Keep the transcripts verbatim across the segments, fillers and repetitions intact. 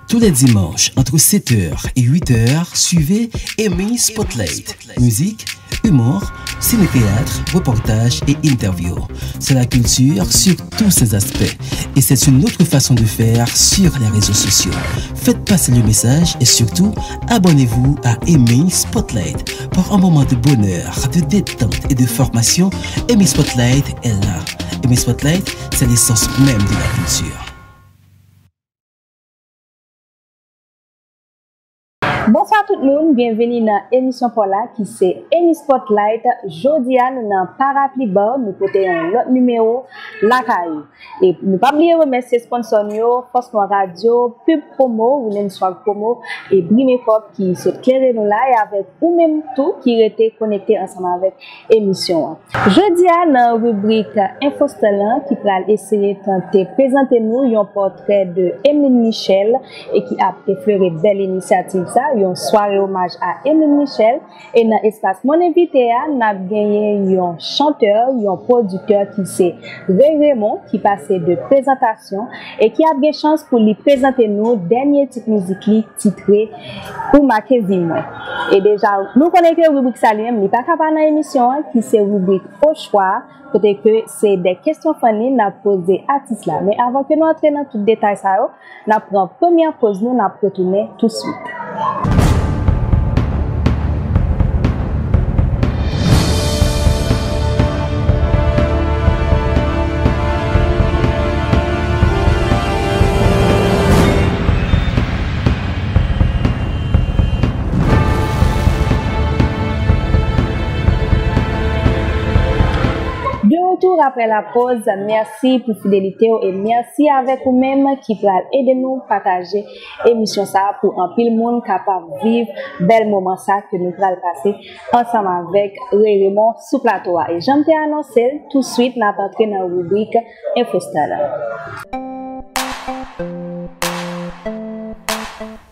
Tous les dimanches, entre sept heures et huit heures, suivez Emmy Spotlight. Musique, humour, ciné-théâtre, reportages et interviews. C'est la culture sur tous ses aspects. Et c'est une autre façon de faire sur les réseaux sociaux. Faites passer le message et surtout, abonnez-vous à Emmy Spotlight. Pour un moment de bonheur, de détente et de formation, Emmy Spotlight est là. Emmy Spotlight, c'est l'essence même de la culture. Bonswa tout moun, byenvini nan emisyon pa w la ki se Emmy Spotlight. Jodi a nou nan Parapluie Bar, nou pote yon lòt nimewo lakay ou. E nou pa bliye remèsye sponsò nou yo, Fòs Nwa Radyo, Pub Promo, Women's Swag Promo, e Bri Makeup ki sot klere nou la, e avèk ou menm tou ki rete konekte ansanm avèk emisyon an. Jodi a, nan ribrik Infostar lan, ki pral eseye tante prezante nou yon pòtrè de Emeline Michel e ki ap eflere bèl inisyativ sa, yon sware omaj a Emeline Michel. E nan espas Mon Envite a, n ap genyen yon chantè, yon pwodiktè ki se Ray Raymond, ki pase de prezantasyon e ki ap gen chans pou li prezante nou dènye tit mizik li titre Ou make vi mwen. E deja, nou konnen ke ribrik sa li menm, li pa ka pa nan emisyon an, ki se ribrik Ochwa, kote ke se de kesyon funny n ap poze atis la. Men avan ke nou antre nan tout detay sa yo, n ap pran premyè poz nou, n ap retounen tousuit. De retour après la pause, mèsi pou fidelite w e mèsi avèk ou menm ki pral ede nou pataje emisyon sa a pou anpil moun kapab viv bèl moman sa ke nou pral pase ansanm avèk Ray Raymond sou plato a. E jan m te anonse l, tousuit n ap antre nan ribrik Infostar la.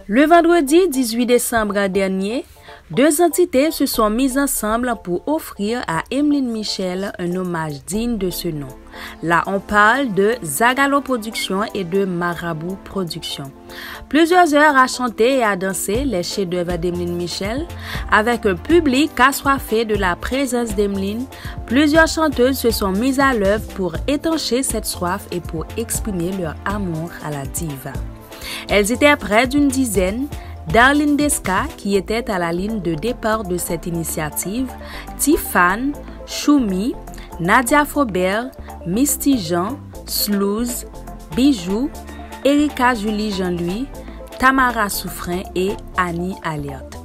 Le vendredi dix-huit décembre dernier, deux entités se sont mises ensemble pour offrir à Emeline Michel un hommage digne de ce nom. Là, on parle de Zagalo Production et de Marabout Production. Plusieurs heures à chanter et à danser les chefs-d'œuvre d'Emeline Michel. Avec un public assoiffé de la présence d'Emeline, plusieurs chanteuses se sont mises à l'œuvre pour étancher cette soif et pour exprimer leur amour à la diva. Elles étaient près d'une dizaine. Darline Desca, qui était à la ligne de départ de cette initiative, Tiffany, Choumi, Nadia Faubert, Misty Jean, Slouz, Bijou, Erika Julie Jean-Louis, Tamara Souffrin et Annie Alerte.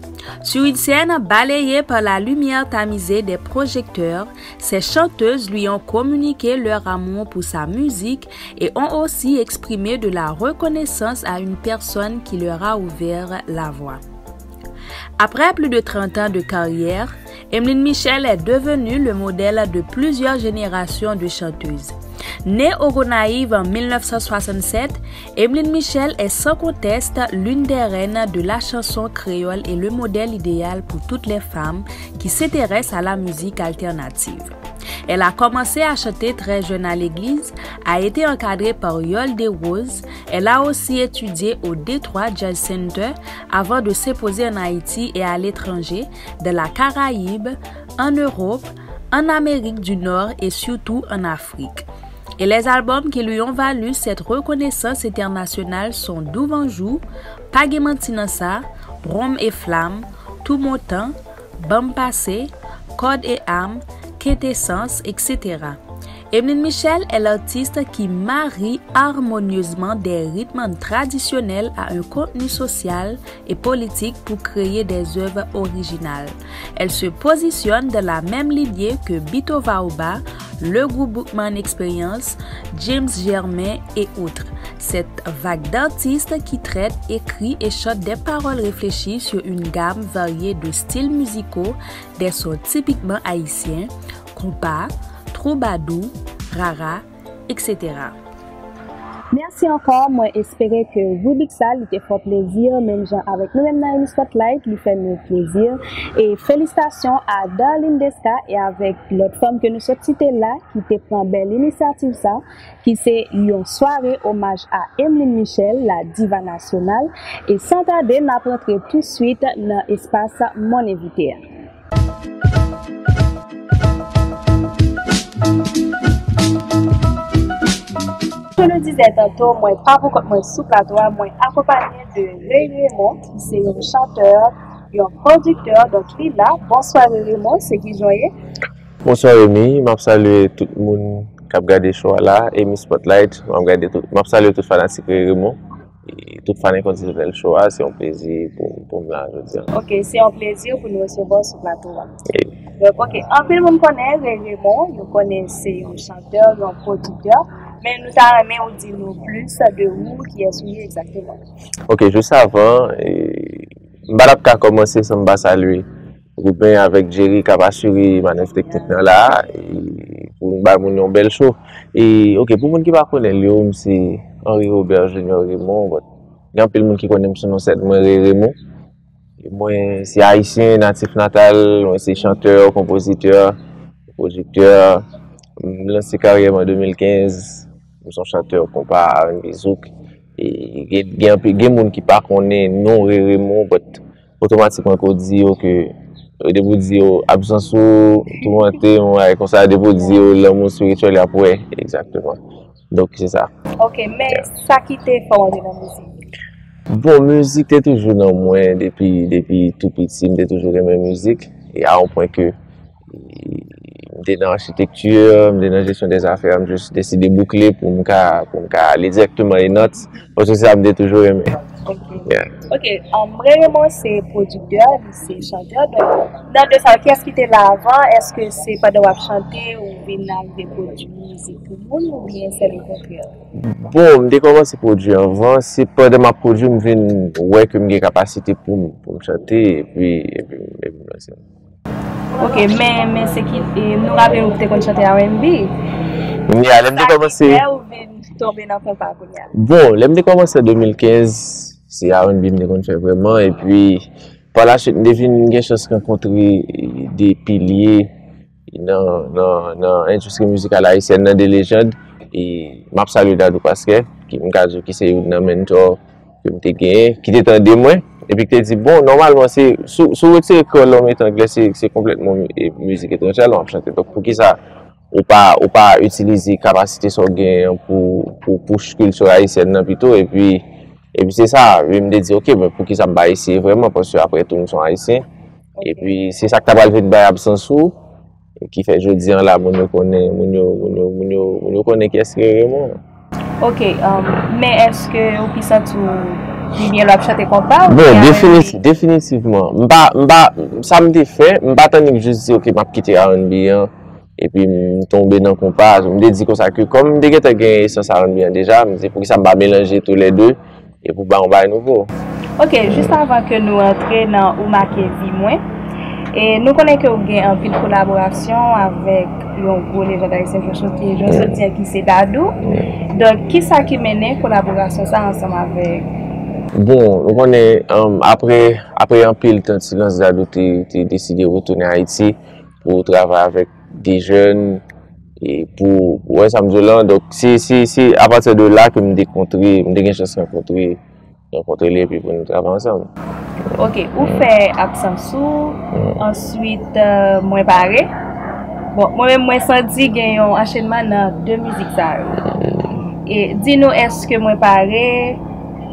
Sur une scène balayée par la lumière tamisée des projecteurs, ces chanteuses lui ont communiqué leur amour pour sa musique et ont aussi exprimé de la reconnaissance à une personne qui leur a ouvert la voie. Après plus de trente ans de carrière, Emeline Michel est devenue le modèle de plusieurs générations de chanteuses. Née au Gonaïves en mille neuf cent soixante-sept, Emeline Michel est sans conteste l'une des reines de la chanson créole et le modèle idéal pour toutes les femmes qui s'intéressent à la musique alternative. Elle a commencé à chanter très jeune à l'église, a été encadrée par Yole Desroses. Elle a aussi étudié au Détroit Jazz Center avant de s'imposer en Haïti et à l'étranger, dans la Caraïbe, en Europe, en Amérique du Nord et surtout en Afrique. Et les albums qui lui ont valu cette reconnaissance internationale sont Douvanjou, Pa gen manti nan sa, Ronm e Flanm, Tou Montan, Ban m Pase, Kòd e Am, Kentesans, et cetera. Emeline Michel est l'artiste qui marie harmonieusement des rythmes traditionnels à un contenu social et politique pour créer des œuvres originales. Elle se positionne dans la même lignée que Bito Vaoba, le groupe Boukman Experience, James Germain et autres. Cette vague d'artistes qui traitent, écrit et chante des paroles réfléchies sur une gamme variée de styles musicaux, des sons typiquement haïtiens, konpa, twoubadou, rara, et cetera. Merci Mèsi ankò, mwen espere ke ribrik sa li te fè w plezi, menm jan avèk nou menm nan Emi Spotlight, li fè nou plezi. E felisitasyon a Darline Desca e avèk lòt fanm ke nou sot site la, ki te pran bèl inisyativ sa, ki se yon sware omaj a Emeline Michel, la diva nasyonal. E san tade, n ap rantre touswit nan espas Mon Envite a. Je le disais tantôt, mwen pa pou kont mwen sou plato a, mwen akonpaye de Ray Raymond, ki se yon chantè, yon pwodiktè, donk li la. Bonswa Ray Raymond, se kijan w ye? Bonswa Emi, m ap salye tout moun k ap gade show a la, Emi Spotlight, m ap gade tout, m ap salye tout fanatik Ray Raymond. E tout fan Enkondisyonèl Show a, se yon plezi pou, pou m la jodi a. Ok, se yon plezi pou nou resevwa w sou plato a. E Donk, ok, anpil moun konnen Ray Raymond, yo konnen se yon chantè, yon pwodiktè, men nou ta renmen ou di nou plis de ou, kiyès ou ye egzakteman. Ok, jis avan, e, m pa t ap ka kòmanse san m pa salye Ruben avèk Jerry k ap asire manèv teknik nan la, e, pou n bay moun yon bèl show. E, ok, pou moun ki pa konnen l yo, m se Henri Robert Junior Raymond, but gen anpil moun ki konnen m sou non sèn mwen, Ray Raymond. Mwen se ayisyen natif natal, mwen se chantè, konpozitè, pwodiktè. M lanse karyè m an de mil kenz. M se yon chantè konpa, R and B, zouk. E gen, gen, anpil- gen moun ki pa konnen non Ray Raymond, but otomatikman ke w di yo ke, depi w di yo absans ou toumante, yon bagay konsa, depi w di yo lanmou espirityèl, y ap wè. Egzakteman. Donk, se sa. Ok, men sa ki te fè w antre nan mizik? Bon, mizik te toujou nan mwen depi, depi tou piti, m te toujou renmen mizik. E a yon pwen ke, e, m te nan achitekti, m te nan jesyon dèzafè, m jis deside boukle pou m ka, pou m ka ale dirèkteman e nòt, paske se sa m te toujou renmen. Ok. Yeah. Ok, um, Ray Raymond se pwodiktè, li se chantè. Donk, nan de sa yo, kiyès ki te la avan? Èske se pandan w ap chante ou vin arive pwodui mizik pou moun, oubyen se lekontrè? Bon, m te kòmanse pwodui anvan. Se pandan m ap pwodui, m vin wè ke m gen kapasite pou m, pou m chante, epi, epi, epi m lanse. Ok, men, men se ki, e, nou raple nou te konn chante R and B. Kounye a, lè m te kòmanse. Sa ki fè ou vin tonbe nan konpa kounye a? Bon, lè m te kòmanse an de mil kenz, se R and B m te konn fè vrèman, epi pa la swit, m te vin gen chans rankontre de pilye nan, nan, nan endistri mizikal ayisyèn nan, de lejand, e m ap salye Dadou Pasquet, ki m ka di w ki se youn nan mentor ke m te genyen, ki te tande mwen, epi ki te di, bon, nòmalman, se, si w, si w retire kreyòl lan w mete anglè, se, se konplètman mi-, e, mizik etranjè lan w ap chante. Donk, poukisa ou pa, ou pa itilize kapasite sa w genyen an pou, pou, pou pouch kilti ayisyèn nan pito, epi, epi se sa, wi, m te di, ok, men poukisa m pa eseye vrèman, paske apre tou, m se yon ayisyen, epi se sa k ta pral vin bay absans ou, ki fè jodi an la, moun yo konnen, moun yo, moun yo, moun yo, moun yo konnen kiyès ki Ray Raymond. Ok, um, men èske ou pi santi w pi byen lè w ap chante konpa oubyen R and B? Bon, definiti-, definitivman. M pa, m pa, sa m te fè, m pa t annik jis di, ok, m ap kite R and B an, epi m tonbe nan konpa. M te di konsa ke, kòm m te gentan gen esans R and B an deja, m di, poukisa m pa melanje toulède? E pou ba yon bagay nouvo. Ok, jis avan ke nou antre nan Ou make vi mwen, e nou konnen ke ou gen anpil kolaborasyon avèk yon gwo lejand ayisyen, jan sot di, jan sot di an, ki se Dadou. Donk, kisa ki mennen kolaborasyon sa ansanm avèk? Bon, nou konnen, um, apre, apre anpil tan silans, Dadou te, te deside retounen Ayiti pou travay avèk de jèn, e pou, pou wè sa m di w lan. Donk, se, se, se apati de la ke m te kontre, m te gen chans rankontre, rankontre li epi pou nou travay ansanm. Ok, ou fè Absans ou, answit, euh, Mwen Pare. Bon, mwen menm, mwen santi gen yon anchenman nan de mizik sa yo. E di nou, èske Mwen Pare,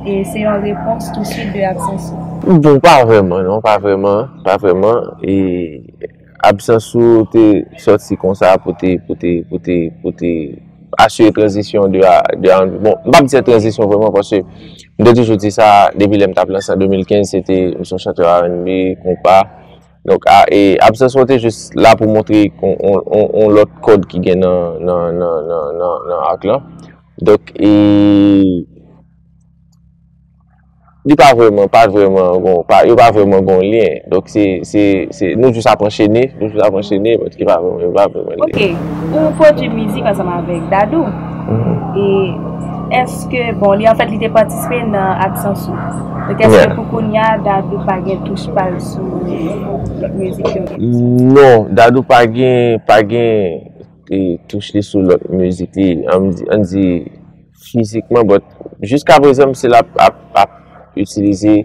e se yon repons touswit de Absans ou? Bon, pa vrèman, non, pa vrèman, pa vrèman. E Absans ou te sòti konsa pou te, pou te, pou te, pou te asire tranzisyon de a, de a, bon, m p ap di se tranzisyon vrèman, paske m te toujou di sa depi lè m t ap lanse an de mil kenz, se te, m se yon chantè R and B, konpa. Donk, a, e Absans ou te jis la pou montre on, on, on, on lòt kòd ki gen nan, nan, nan, nan, nan, nan ak lan. Donk, e, li pa vrèman, pa vrèman gon, pa, yo pa vrèman gon lyen. Donk, se, se, se, nou jis ap anchene, nou jis ap anchene, but ki pa vrèman, yo pa vrèman lyen. Ok, ou pwodui mizik ansanm avèk Dadou. Mhm. E Èske, bon, li anfèt li te patisipe nan Absans ou. Donk èske pou kounye a Dadou pa gen touch pa l sou lòt mizik yo? Non, Dadou pa gen, pa gen e, touch li sou lòt mizik li, ann di, ann di fizikman, but jiska prezan m still ap, ap, ap itilize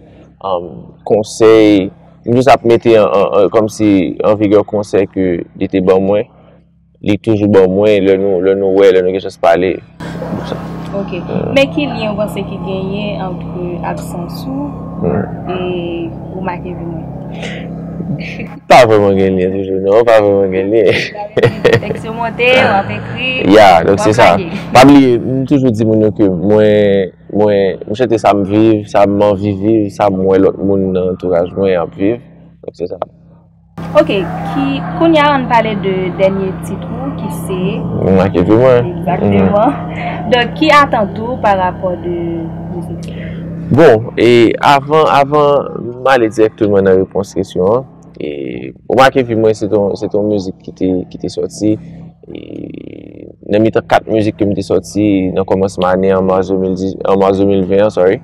um, konsèy, m jis ap mete an, an, an, kòmsi an vigè konsèy ke li te ban mwen, li toujou ban mwen lè nou, lè nou wè, lè nou gen chans pale. Ok. Men ki lyen ou panse ki genyen ant Absans ou e Ou make vi mwen? Pa vrèman gen lyen toujou non, pa vrèman gen lyen. Tèks yo monte, w ap ekri. Ya, donk se sa. Pa bliye, m toujou di moun yo ke mwen, mwen, m chante sa m viv, sa m anvi viv, sa m wè lòt moun nan antouraj mwen ap viv. Donk se sa. Ok, ki, kounye a ann pale de dènye tit ou ki se. Ou make vi mwen. Egzakteman. Donk, ki atant ou pa rapò de mizik? Bon, e avan, avan m ale dirèkteman nan repons kesyon an, e ou make vi mwen se ton, se ton mizik ki te, ki te sòti e nan mitan kat mizik ke m te sòti nan kòmansman ane an, mas de mil dis, an mas de mil ven an, sorry,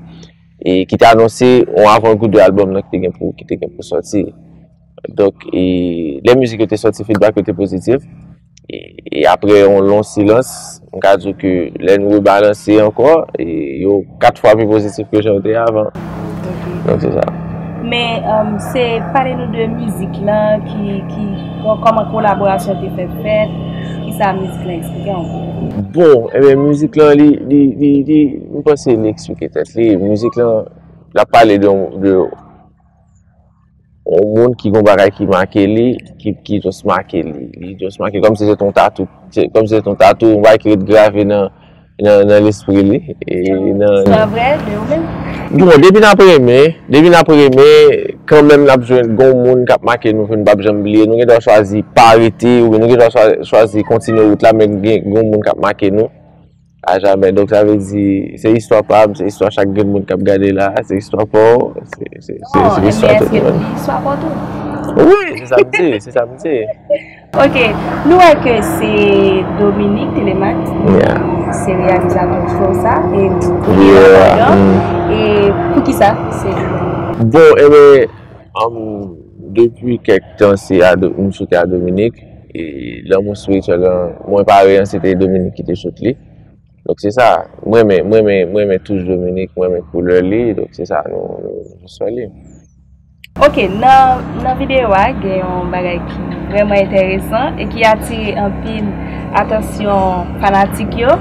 e ki te anonse yon avangou de albòm nan ki te gen pou, ki te gen pou sòti. Donk, e, lè mizik yo te sòti, feedback yo te pozitif. E, e apre yon lon silans, m ka di w ke lè n rebalanse ankò, e, yo kat fwa pi pozitif ke jan yo te ye avan. Donk, se sa. Men, um, se pale nou de mizik lan, ki, ki, kòman kolaborasyon te fè fèt, kisa mizik lan eksplike ankò? Bon, ebyen, mizik lan, li, li, li, li, m panse li eksplike tèt li. Mizik lan, l ap pale de, de yon moun ki gon bagay ki make li, ki, ki just make li. Li just make kòmsi se ton tatou. Kòmsi se ton tatou, yon bagay ki ret grave nan, nan, nan lespri li. E nan, nan... Bon, depi n ap renmen, depi n ap renmen, kanmenm n ap jwenn gon moun k ap make nou ke n p ap janm bliye. Nou gen dwa chwazi pa rete, oubyen nou gen dwa chwazi kontinye wout la, men gen gon moun k ap make nou. Ajamè. Donk, sa vle di, se istwa pa m, se istwa chak grenn moun k ap gade la, se istwa pa w, se, se, se, se istwa tout moun. Istwa pa w tou? Wi, se sa m di, se sa m di. Ok, nou wè ke se Dominique Telemaque, se reyalizatè show sa, e li ladan. E poukisa se li menm? Bon, ebyen, um, depi kèk tan, se a, m sou tè a Dominique, e lanmou espirityèl lan, mwen pare an, se te Dominique ki te sot li. Donk se sa, mwen renmen, mwen renmen, mwen renmen touch Dominique, mwen renmen koulè li, donk se sa, nou, nou, nou sou li. Ok, nan, nan videyo a, gen yon bagay ki vrèman enteresan e ki atire anpil atansyon fanatik yo.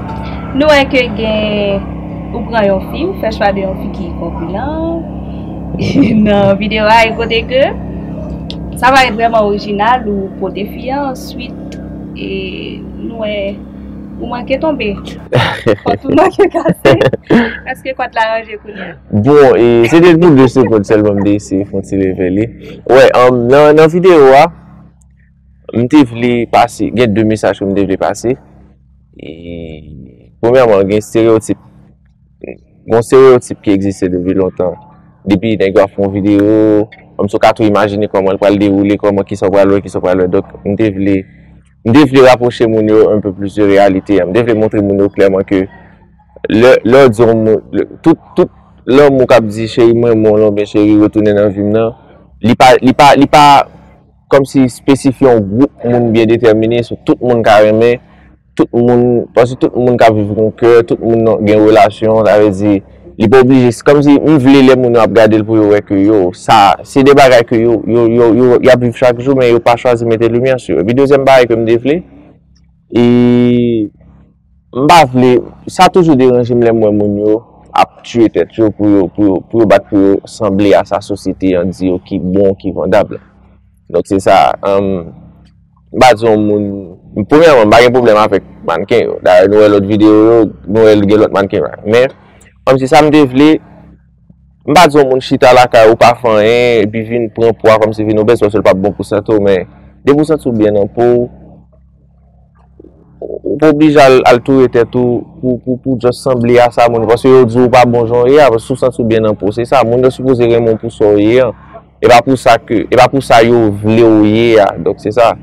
Nou wè ke gen, ou pran yon fi, ou fè chwa de yon fi ki kòpilan nan videyo a, e kote ke sa parèt vrèman orijinal, ou pote fi a, answit, e nou wè Ou manke tonbe. Kòt ou manke kase. Èske kòt la ranje kounye a? Bon, e, se te pou de segonn sèlman m te eseye fè yon ti leve li. Wè, um, nan, nan videyo a, m te vle pase, gen de mesaj ke m te vle pase. E, premyèman, gen estereyotip. Gen yon estereyotip ki egziste depi lontan. Depi nèg yo ap fè yon videyo, kòmsi w ka tou imajine kòman l pral dewoule, kòman, kisa w pral wè, kisa w pral wè. Donk, m te vle, m te vle rapwoche moun yo un peu plus de reyalite a. M te vle montre moun yo klèman ke lè, lè w di yon moun, lè, tout, tout lanmou k ap di cheri m renmen w lan oubyen cheri retounen nan vi m nan, li pa, li pa, li pa kòmsi espesifye yon gwoup moun byen detèmine, se tout moun ka renmen, tout moun, paske tout moun ka viv gon kè, tout moun nan, gen relasyon, sa vle di, li pa oblije, se kòmsi m vle lè moun yo ap gade l pou yo wè ke yo, sa, se de bagay ke yo, yo, yo, yo, y ap viv chak jou, men yo pa chwazi mete limyè sou yo. Epi dezyèm bagay ke m te vle, e m pa vle, sa toujou deranje m lè m wè moun yo ap tiye tèt yo pou yo, pou yo, pou yo bat pou yo sanble a sa sosyete an di yo ki bon, ki vandab la. Donk se sa, um, m pa di yon moun, premyèman, m pa gen pwoblèm avèk mannken yo. Dayè, nou wè lòt videyo yo, nou wè gen lòt mannken yo. Men, kòmsi sa m te vle, m pa di yon moun chita lakay ou pa fè anyen, epi vin pran pwa kòmsi vin obèz, paske l p ap bon pou sante w, men depi w santi w byen nan po w, ou pa oblije al, al touye tèt ou pou, pou, pou just sanble a sa moun, paske yo di w pa bon jan w ye a, paske si w santi w byen nan po w, se sa, moun yo sipoze renmen w pou sa w ye an. E pa pou sa ke, e pa pou sa yo vle w ye a. Donk se sa.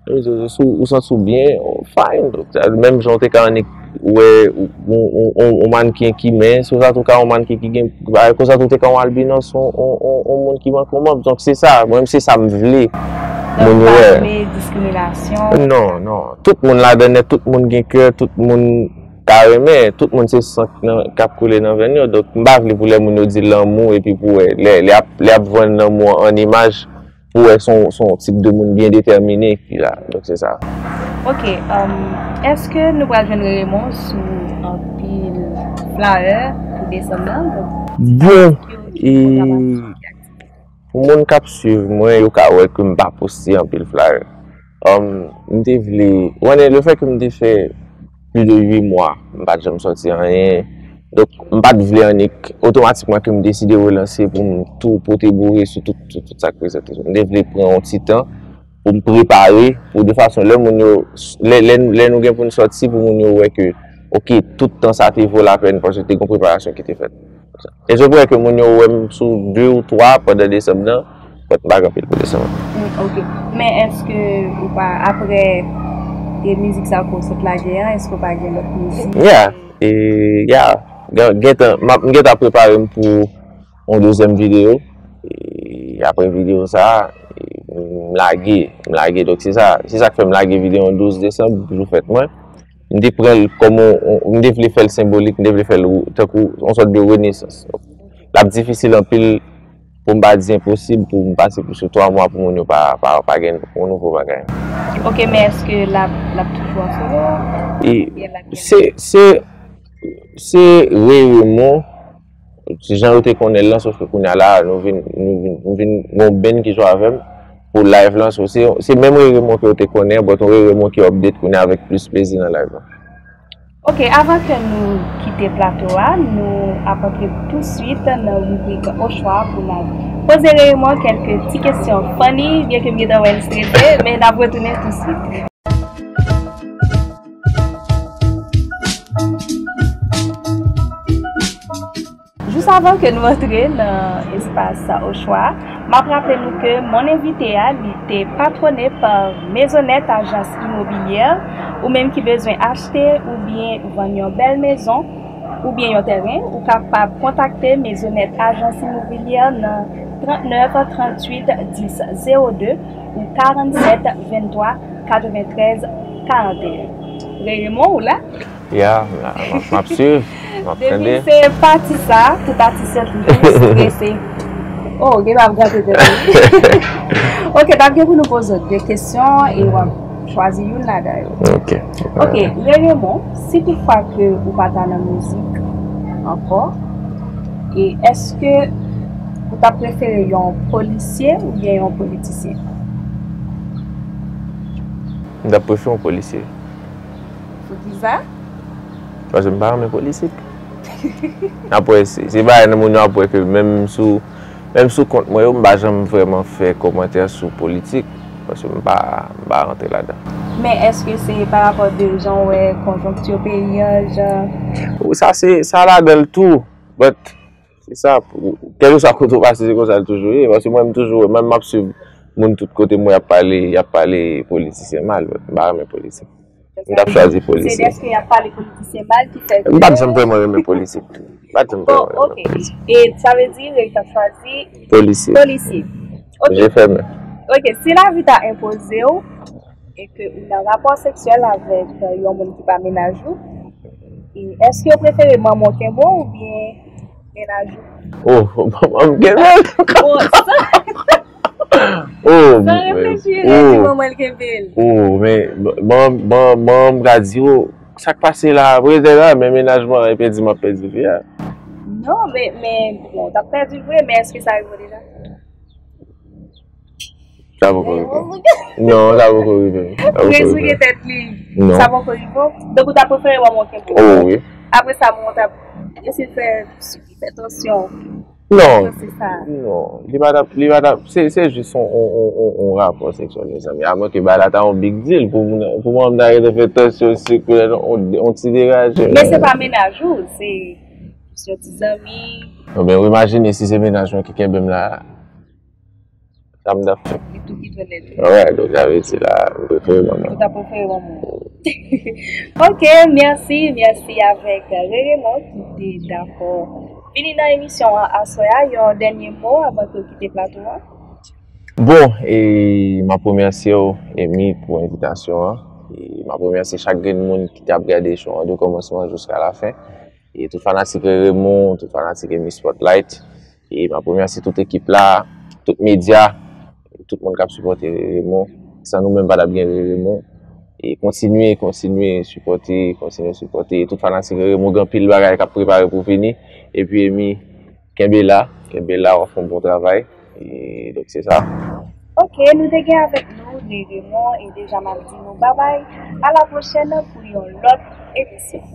Yo di w, si w, ou santi w byen, fine. Donk, menm jan w te ka annik Ou wè, yon, yon, yon, yon mannken ki mens, konsa tou ka yon mannken ki gen, konsa tou te ka yon albinos, yon, yon, yon, yon moun ki manke yon manm. Donk, se sa, mwen menm, se sa m vle moun yo wè. Donk, pa vle diskriminasyon? Non, non. Tout moun ladan nèt, tout moun gen kè, tout moun ka renmen, tout moun se san k ap koule nan venn yo. Donk, m pa vle pou lè moun yo di lanmou, epi pou wè, lè, lè ap, lè ap vann lanmou an, an imaj, pou wè se yon, se yon tip de moun byen detèmine ki la. Donk, se sa. Ok, um, èske nou pral jwenn Raymond sou anpil flyer pou desanm nan? Donk, bon, e, pou moun k ap swiv mwen, yo ka wè ke m pa poste anpil flyer. Um, m te vle, ou konnen, le fè ke m te fè plis de uit mwa, m pa t janm sòti anyen. Donk, m pa t vle annik, otomatikman ke m deside relanse pou m tou pote boure sou tout, tout, tout sa k prezante. M te vle pran yon ti tan pou m prepare, pou de fason, lè moun yo, lè, lè, lè nou gen pou n sòti, pou moun yo wè ke, ok, tout tan sa te vo lapèn, paske te gen preparasyon ki te fèt. E se pou wè ke moun yo wè m sou de ou twa pandan desanm nan, but m pa gen anpil pou desanm nan. Mm, ok. Men èske ou pa, apre, e mizik sa ke w sot lage an, èske w pa gen lòt mizik? Yeah. E, yeah. Gen, gentan, m ap, m gentan prepare m pou yon dezyèm videyo. E apre videyo sa, e, m lage, m lage. Donk, se sa, se sa k fè m lage videyo an douz desanm, jou fèt mwen. M te pran l kòm yon, yon, m te vle fè l senbolik, m te vle fè l tankou yon sòt de renesans. L ap difisil anpil pou m pa di enposib, pou m pase plis ke twa mwa pou moun yo pa, pa, pa gen yon nouvo bagay. Ok, men èske l ap, l ap toujou an solo? E oubyen l ap gen se, se, se Ray Raymond, se jan yo te konnen l lan, sof ke kounye a la, nou vin, nou vin, nou vin gon band ki jwe avè m pou live lan. So, se, se menm Ray Raymond ke yo te konnen, but yon Ray Raymond ki update kounye a avèk plis plezi nan live lan. Ok, avan ke nou kite plato a, nou ap antre touswit nan ribrik Ochwa pou n al poze Raymond kèlke ti kesyon funny, byen ke m gentan wè l strese, men n ap retounen touswit. Jis avan ke nou antre nan espas Ochwa, m ap raple nou ke Mon Envite a, li te patwone pa Maisonette Agence Immobilière. Ou menm ki bezwen achte oubyen vann yon bèl mezon oubyen yon tèren, ou kapab kontakte Maisonette Agence Immobilière nan trannèf tranntuit dis zewo de ou karannsèt venntwa katreventrèz karanteyen. Ray Raymond, ou la? Ya, m la, m ap, m ap swiv, m ap tande. Depi se pati sa, tout atis yo toujou strese. Oh, gen m ap gate tèt li. Ok, n ap gen pou nou poze w de kesyon e w ap chwazi youn ladan yo. Ok. Ok, Ray Raymond, si toutfwa ke ou pa ta nan mizik ankò, e èske ou ta prefere yon polisye oubyen yon politisyen? M ta prefere yon polisye. Poukisa? Paske m pa renmen politik. Apre, se, se bagay nan moun yo ap wè ke menm sou, menm sou kont mwen yo, m pa janm vrèman fè kòmantè sou politik. Paske m pa, m pa rantre ladan. Men èske se pa rapò de jan w wè konjonkti peyi an, jan? Wi, sa se, sa ladan l tou. But, se sa, kèlkeswa kote w pase, se konsa l toujou ye. Paske mwen, m toujou, menm m ap swiv moun tout kote m wè y ap pale, y ap pale politisyen mal, but m pa renmen politik. M t ap chwazi polisye. Se dèske y ap pale politisyen mal ki fè ke... M pa t janm vrèman renmen politik tou. M pa t janm vrèman renmen politik. Bon, ok. E sa vle di, Ray t ap chwazi polisye. Polisye. Ok. Je fèmen. Ok, si lavi ta enpoze w e ke ou nan rapò seksyèl avèk, euh, yon moun ki pa mennaj ou, e èske w prefere manman w kenbe w oubyen mennaj ou? Oh, manman m kenbe m. Bon, sa... Oh, san reflechi, Ray di manman l kenbe l. Oh, men, bon, bon, bon, m ka di, oh, sa k pase la, apre tè la, men mennaj mwen, epi di m ap pèdi fi a. Non, men, men, bon, w t ap pèdi l vre, men èske sa rive w deja? Sa poko rive m. Non, sa poko rive m. Sa poko rive m. Ou reziye tèt li. Non. Sa poko rive w? Donk, ou ta prefere manman w kenbe w? Oh, wi. Apre sa, bon, w t ap eseye fè, fè tansyon. Non. Non, se sa. Non, li pa t ap, li pa t ap, se, se jis on, on, on, on, on rapò seksyèl, mezanmi. Amwenke bagay la ta yon big deal pou moun, pou mwen ta rete fè tansyon, sik, on, on ti deraje. Men se pa mennaj ou, se, se yon ti zanmi. Non, men ou imajine si se mennaj mwen ki kenbe m la. Sa m t ap fè. Li tou ki tonnen li. Alright, donk sa vle di la, m prefere manman. Ou ta prefere manman. Ok, mèsi, mèsi avèk Rere Mon ki te dakò vini nan emisyon an aswè a. Yon dènye mo avan ke w kite plato a? Bon, e m ap remèsye w, Emi, pou envitasyon an. E m ap remèsye chak grenn moun ki t ap gade show an de kòmansman jiska lafen. E tout fanatik Rere Mon, tout fanatik Emi Spotlight. E m ap remèsye tout ekip la, tout medya, tout moun k ap sipòte Rere Mon. San nou menm pa t ap gen Rere Mon. E kontinye, kontinye sipòte, kontinye sipòte. Tout fanatik Rere Mon, gen anpil bagay k ap prepare pou vini. Epi Emi, kenbe la, kenbe la, w ap fè yon bon travay. E donk se sa. Ok, nou te gen avèk nou Rere Mon e deja m ap di nou babay. A la pwochèn pou yon lòt emisyon.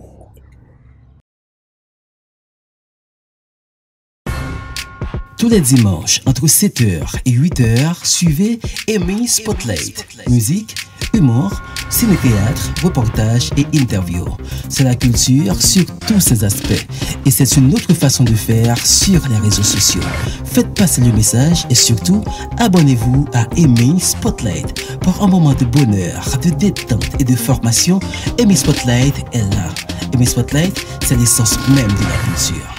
Tous les dimanches, entre sept heures et huit heures, suivez Emi Spotlight. Musique, humour, ciné-théâtre, reportages et interviews. C'est la culture sur tous ses aspects. Et c'est une autre façon de faire sur les réseaux sociaux. Faites passer le message et surtout, abonnez-vous à Emi Spotlight. Pour un moment de bonheur, de détente et de formation, Emi Spotlight est là. Emi Spotlight, c'est l'essence même de la culture.